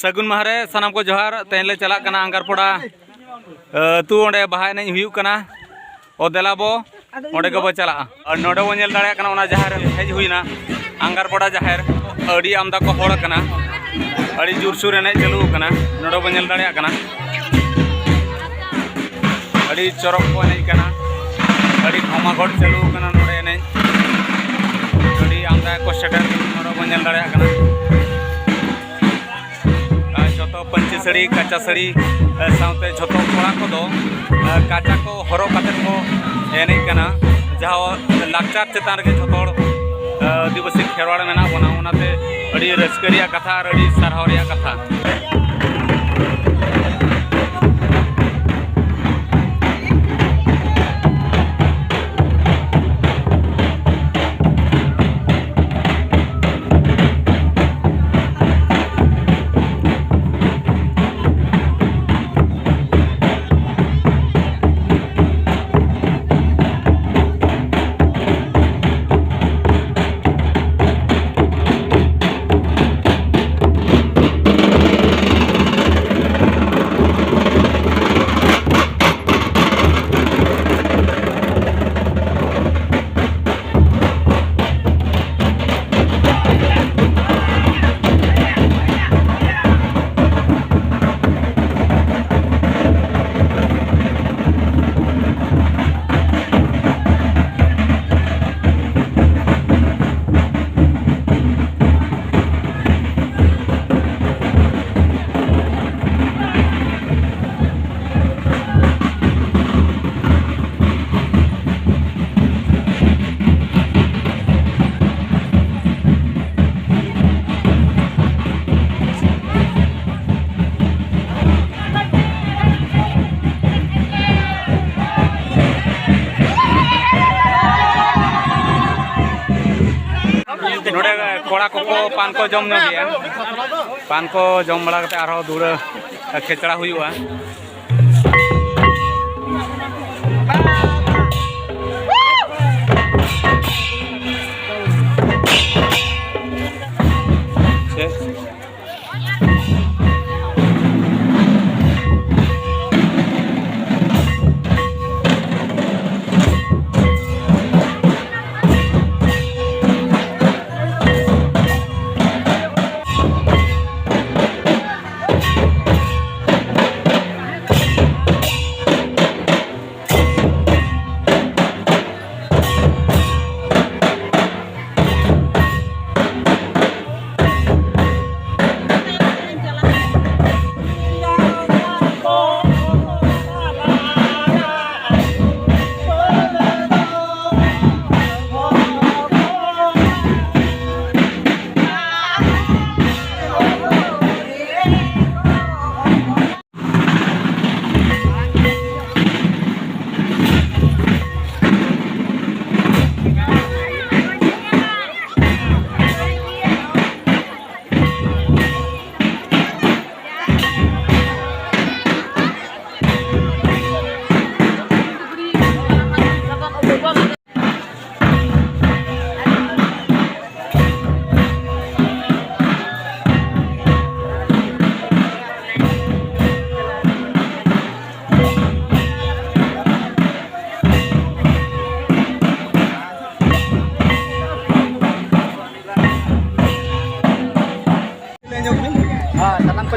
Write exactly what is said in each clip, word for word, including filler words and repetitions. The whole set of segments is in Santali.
ᱥᱟᱹᱜᱩᱱ ᱢᱟᱦᱟ ᱨᱮ ᱥᱟᱱᱟᱢ ᱠᱚ ᱡᱚᱦᱟᱨ᱾ ᱛᱮᱦᱮᱧ ᱞᱮ ᱪᱟᱞᱟᱜ ᱠᱟᱱᱟ ᱟᱝᱜᱟᱨᱯᱚᱲᱟ ᱟᱹᱛᱩ, ᱚᱸᱰᱮ ᱵᱟᱦᱟ ᱮᱱᱮᱡ ᱦᱩᱭᱩᱜ ᱠᱟᱱᱟ᱾ ᱚ, ᱫᱮᱞᱟ ᱵᱚ, ᱚᱸᱰᱮ ᱜᱮᱵᱚ ᱪᱟᱞᱟᱜᱼᱟ᱾ ᱟᱨ ᱱᱚᱰᱮ ᱵᱚᱱ ᱧᱮᱞ ᱫᱟᱲᱮᱭᱟᱜ ᱠᱟᱱᱟ, ᱚᱱᱟ ᱡᱟᱦᱮᱨ ᱦᱮᱡ ᱦᱩᱭᱱᱟ, ᱟᱝᱜᱟᱨᱯᱚᱲᱟ ᱡᱟᱦᱮᱨ᱾ ᱟᱹᱰᱤ ᱟᱢᱫᱟ ᱠᱚ ᱦᱚᱲ ᱠᱟᱱᱟ, ᱟᱹᱰᱤ ᱡᱳᱨᱥᱳᱨ ᱮᱱᱮᱡ ᱪᱟᱹᱞᱩ ᱟᱠᱟᱱᱟ᱾ ᱱᱚᱰᱮ ᱵᱚᱱ ᱧᱮᱞ ᱫᱟᱲᱮᱭᱟᱜ ᱠᱟᱱᱟ, ᱟᱹᱰᱤ ᱪᱚᱨᱚᱠ ᱠᱚ ᱮᱱᱮᱡ ᱠᱟᱱᱟ, ᱟᱹᱰᱤ ᱜᱷᱚᱢᱟᱜᱷᱚᱴ ᱪᱟᱹᱞᱩ ᱟᱠᱟᱱᱟ ᱱᱚᱰᱮ ᱮᱱᱮᱡ᱾ ᱟᱹᱰᱤ ᱟᱢᱫᱟ ᱠᱚ ᱥᱮᱴᱮᱨ ᱠᱟᱱᱟ, ᱱᱚᱰᱮ ᱵᱚᱱ ᱧᱮᱞ ᱫᱟᱲᱮᱭᱟᱜ ᱠᱟᱱᱟ᱾ ᱟᱨ ᱡᱚᱛᱚ ᱯᱟᱹᱧᱪᱤ ᱥᱟᱹᱲᱤ, ᱠᱟᱪᱟ ᱥᱟᱹᱲᱤ, ᱮ, ᱥᱟᱶᱛᱮ ᱡᱷᱚᱛᱚ ᱠᱚᱲᱟ ᱠᱚᱫᱚ, ᱮ, ᱠᱟᱪᱟ ᱠᱚ ᱦᱚᱨᱚᱜ ᱠᱟᱛᱮ ᱠᱚ ᱮᱱᱮᱡ ᱠᱟᱱᱟ, ᱡᱟᱦᱟᱸ ᱞᱟᱠᱪᱟᱨ ᱪᱮᱛᱟᱱ ᱨᱮᱜᱮ ᱡᱷᱚᱛᱚ ᱦᱚᱲ, ᱮ, ᱟᱹᱫᱤᱵᱟᱹᱥᱤ ᱠᱷᱮᱨᱣᱟᱲ ᱢᱮᱱᱟᱜ ᱵᱚᱱᱟ᱾ ᱚᱱᱟᱛᱮ ᱟᱹᱰᱤ ᱨᱟᱹᱥᱠᱟᱹ ᱨᱮᱭᱟᱜ ᱠᱟᱛᱷᱟ ᱟᱨ ᱟᱹᱰᱤ ᱥᱟᱨᱦᱟᱣ ᱨᱮᱭᱟᱜ ᱠᱟᱛᱷᱟ᱾ ᱱᱚᱰᱮ ᱠᱚᱲᱟ ᱠᱚᱠᱚ ᱯᱟᱱ ᱠᱚ ᱡᱚᱢ ᱧᱚᱜ ᱜᱮᱭᱟ᱾ ᱯᱟᱱ ᱠᱚ ᱡᱚᱢ ᱵᱟᱲᱟ ᱠᱟᱛᱮ ᱟᱨᱦᱚᱸ ᱫᱩᱲᱟᱹ ᱠᱷᱮᱪᱲᱟ ᱦᱩᱭᱩᱜᱼᱟ᱾ ᱪᱮᱫ?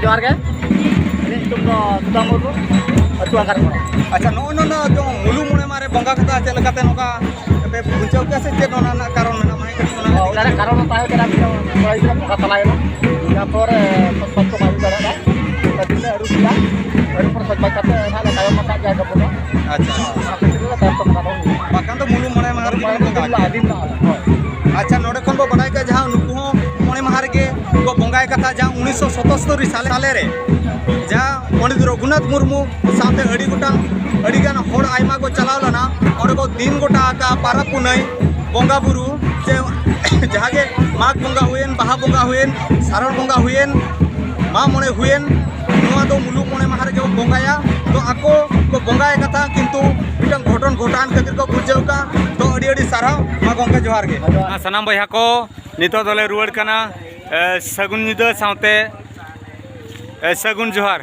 ᱡᱚᱦᱟᱨ ᱜᱮ᱾ ᱤᱧᱟᱹᱜ ᱧᱩᱛᱩᱢ ᱫᱚ ᱥᱩᱫᱟᱢ ᱢᱩᱨᱢᱩ, ᱟᱹᱛᱩ ᱟᱝᱜᱟᱨ ᱢᱚᱬᱮ᱾ ᱟᱪᱪᱷᱟ, ᱱᱚᱜᱼᱚᱭ ᱱᱚᱣᱟ ᱡᱚ ᱢᱩᱞᱩ ᱢᱚᱬᱮ ᱢᱟᱦᱟ ᱨᱮ ᱵᱚᱸᱜᱟ ᱠᱟᱛᱷᱟ ᱪᱮᱫ ᱞᱮᱠᱟᱛᱮ ᱱᱚᱝᱠᱟ ᱯᱮ ᱵᱩᱡᱷᱟᱹᱣ ᱠᱮᱜᱼᱟ ᱥᱮ ᱪᱮᱫ ᱚᱱᱟ ᱨᱮᱱᱟᱜ ᱠᱟᱨᱚᱱ ᱢᱮᱱᱟᱜᱼᱟ? ᱢᱟ ᱠᱟᱹᱴᱤᱡ ᱚᱱᱟ ᱦᱚᱸ, ᱚᱱᱟ ᱨᱮᱱᱟᱜ ᱠᱟᱨᱚᱱ ᱫᱚ ᱛᱟᱦᱮᱸ ᱠᱟᱱᱟ, ᱢᱤᱫᱴᱟᱝ ᱠᱚᱲᱟ ᱜᱤᱫᱽᱨᱟᱹ ᱵᱚᱸᱜᱟ ᱛᱟᱞᱟᱭᱮᱱᱟ, ᱤᱱᱟᱹ ᱯᱚᱨ, ᱮ, ᱥᱚᱡᱽ ᱵᱟᱡᱽ ᱠᱚ ᱵᱟᱭ ᱦᱩᱭ ᱫᱟᱲᱮᱭᱟᱜᱼᱟ᱾ ᱚᱱᱟ ᱫᱤᱱ ᱞᱮ ᱟᱹᱨᱩᱵ ᱠᱮᱫᱟ, ᱟᱹᱨᱩᱵ ᱯᱚᱨ ᱥᱚᱡᱽ ᱵᱟᱡᱽ ᱠᱟᱛᱮ ᱱᱟᱦᱟᱜ ᱞᱮ ᱛᱟᱭᱚᱢ ᱟᱠᱟᱫ ᱜᱮᱭᱟ ᱜᱟᱯᱚ ᱫᱚ᱾ ᱟᱪᱪᱷᱟ᱾ ᱚᱱᱟ ᱠᱷᱟᱹᱛᱤᱨ ᱛᱮ ᱛᱟᱭᱚᱢ ᱛᱮ ᱵᱚᱸᱜᱟ ᱫᱚ ᱦᱩᱭᱩᱜᱼᱟ᱾ ᱵᱟᱠᱷᱟᱱ ᱫᱚ ᱢᱩᱞᱩ ᱢᱚᱬᱮ ᱢᱟᱦᱟ ᱨᱮᱜᱮ ᱵᱚᱱ ᱵᱚᱸᱜᱟ ᱫᱤᱱ ᱞᱟᱦᱟ, ᱠᱮᱭᱟ᱾ ᱫᱤᱱ ᱞᱟᱦᱟ, ᱦᱳᱭ᱾ ᱟᱪᱪᱷᱟ, ᱱᱚᱰᱮ ᱠᱷᱚᱱ ᱵᱚ ᱵᱟᱰᱟᱭ ᱠᱟᱜᱼᱟ, ᱡᱟᱦᱟᱸ ᱱᱩᱠᱩ ᱦᱚᱸ ᱢᱚᱬᱮ ᱢᱟᱦᱟ ᱨᱮᱜᱮ ᱠᱚ ᱵᱚᱸᱜᱟᱭ ᱠᱟᱛᱷᱟ, ᱡᱟᱦᱟᱸ ᱩᱱᱤᱥᱥᱚ ᱥᱚᱛᱚᱥᱛᱚᱨᱤ ᱥᱟᱞᱮ ᱨᱮ, ᱡᱟᱦᱟᱸ ᱯᱚᱱᱰᱤᱛ ᱨᱚᱜᱷᱩᱱᱟᱛᱷ ᱢᱩᱨᱢᱩ ᱥᱟᱶᱛᱮ ᱟᱹᱰᱤ ᱜᱚᱴᱟᱝ, ᱟᱹᱰᱤ ᱜᱟᱱ ᱦᱚᱲ ᱟᱭᱢᱟ ᱠᱚ ᱪᱟᱞᱟᱣ ᱞᱮᱱᱟ, ᱚᱸᱰᱮ ᱠᱚ ᱫᱤᱱ ᱜᱚᱴᱟ ᱟᱠᱟᱫᱼᱟ ᱯᱟᱨᱟᱵᱽ ᱯᱩᱱᱟᱹᱭ, ᱵᱚᱸᱜᱟ ᱵᱩᱨᱩ, ᱡᱮ ᱡᱟᱦᱟᱸ ᱜᱮ ᱢᱟᱜᱽ ᱵᱚᱸᱜᱟ ᱦᱩᱭᱮᱱ, ᱵᱟᱦᱟ ᱵᱚᱸᱜᱟ ᱦᱩᱭᱮᱱ, ᱥᱟᱨᱚᱬ ᱵᱚᱸᱜᱟ ᱦᱩᱭᱮᱱ, ᱢᱟᱜ ᱢᱚᱬᱮ ᱦᱩᱭᱮᱱ, ᱱᱚᱣᱟ ᱫᱚ ᱢᱩᱞᱩᱜ ᱢᱚᱬᱮ ᱢᱟᱦᱟ ᱨᱮᱜᱮ ᱵᱚᱱ ᱵᱚᱸᱜᱟᱭᱟ᱾ ᱛᱚ ᱟᱠᱚ ᱠᱚ ᱵᱚᱸᱜᱟᱭ ᱠᱟᱛᱷᱟ, ᱠᱤᱱᱛᱩ ᱢᱤᱫᱴᱟᱝ ᱜᱷᱚᱴᱚᱱ ᱜᱷᱚᱴᱟᱣᱮᱱ ᱠᱷᱟᱹᱛᱤᱨ ᱠᱚ ᱵᱩᱡᱷᱟᱹᱣ ᱠᱟᱜᱼᱟ᱾ ᱛᱚ ᱟᱹᱰᱤ ᱟᱹᱰᱤ ᱥᱟᱨᱦᱟᱣ᱾ ᱢᱟ ᱜᱚᱢᱠᱮ ᱡᱚᱦᱟᱨ ᱜᱮ᱾ ᱥᱟᱱᱟᱢ ᱵᱚᱭᱦᱟ ᱠᱚ, ᱱᱤᱛᱚᱜ ᱫᱚᱞᱮ ᱨᱩᱣᱟᱹᱲ ᱠᱟᱱᱟ᱾ ᱮ, ᱥᱟᱹᱜᱩᱱ ᱧᱤᱫᱟᱹ ᱥᱟᱶᱛᱮ, ᱮ, ᱥᱟᱹᱜᱩᱱ ᱡᱚᱦᱟᱨ᱾